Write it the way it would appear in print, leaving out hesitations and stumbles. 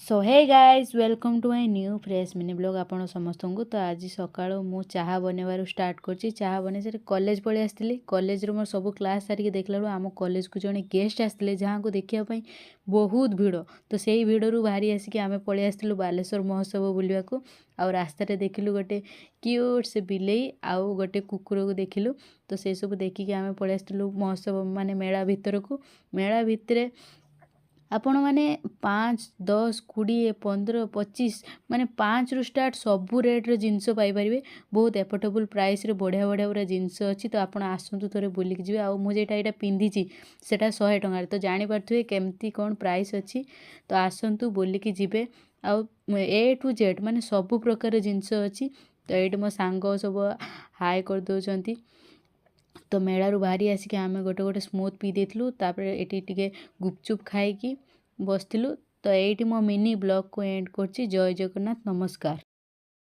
So hey guys, welcome to my new fresh mini vlog. ଆପଣ ସମସ୍ତଙ୍କୁ ତ ଆଜି ସକାଳୁ ମୁଁ ଚାହା ବନେଇବାରୁ ଷ୍ଟାର୍ଟ କରୁଛି। ଚାହା ବନେଇ ସାରି କଲେଜ ପଳେଇ ଆସିଥିଲି। କଲେଜରୁ ମୋର ସବୁ କ୍ଲାସ୍ ସାରିକି ଦେଖିଲା ବେଳକୁ ଆମ କଲେଜକୁ ଜଣେ ଗେଷ୍ଟ ଆସିଥିଲେ, ଯାହାଙ୍କୁ ଦେଖିବା ପାଇଁ ବହୁତ ଭିଡ଼। ତ ସେଇ ଭିଡ଼ରୁ ବାହାରି ଆସିକି ଆମେ ପଳେଇ ଆସିଥିଲୁ ବାଲେଶ୍ୱର ମହୋତ୍ସବ ବୁଲିବାକୁ। ଆଉ ରାସ୍ତାରେ ଦେଖିଲୁ ଗୋଟେ କ୍ୟୁଟ୍ ସେ ବିଲେଇ ଆଉ ଗୋଟେ କୁକୁରକୁ ଦେଖିଲୁ। ତ ସେସବୁ ଦେଖିକି ଆମେ ପଳେଇ ଆସିଥିଲୁ ମହୋତ୍ସବ ମାନେ ମେଳା ଭିତରକୁ। ମେଳା ଭିତରେ ଆପଣମାନେ 5, 10, 20, 15, 25, ମାନେ 5ରୁ ଷ୍ଟାର୍ଟ ସବୁ ରେଟ୍ର ଜିନିଷ ପାଇପାରିବେ। ବହୁତ ଆଫୋର୍ଡେବୁଲ୍ ପ୍ରାଇସ୍ରେ ବଢ଼ିଆ ବଢ଼ିଆ ପୁରା ଜିନିଷ ଅଛି। ତ ଆପଣ ଆସନ୍ତୁ, ଥରେ ବୁଲିକି ଯିବେ। ଆଉ ମୁଁ ଯେଇଟା ଏଇଟା ପିନ୍ଧିଛି, ସେଇଟା 100 ଟଙ୍କାରେ। ତ ଜାଣିପାରୁଥିବେ କେମିତି କ'ଣ ପ୍ରାଇସ୍ ଅଛି। ତ ଆସନ୍ତୁ, ବୁଲିକି ଯିବେ। ଆଉ ଏ ଟୁ ଜେଡ଼୍ ମାନେ ସବୁ ପ୍ରକାର ଜିନିଷ ଅଛି। ତ ଏଇଠି ମୋ ସାଙ୍ଗ ସବୁ ହାଏ କରିଦେଉଛନ୍ତି। ତ ମେଳାରୁ ବାହାରି ଆସିକି ଆମେ ଗୋଟେ ଗୋଟେ ସ୍ମୁଥ୍ ପିଇ ଦେଇଥିଲୁ। ତାପରେ ଏଠି ଟିକେ ଗୁପଚୁପ୍ ଖାଇକି ବସିଥିଲୁ। ତ ଏଇଠି ମୋ ମିନି ବ୍ଲଗ୍କୁ ଏଣ୍ଡ କରୁଛି। ଜୟ ଜଗନ୍ନାଥ, ନମସ୍କାର।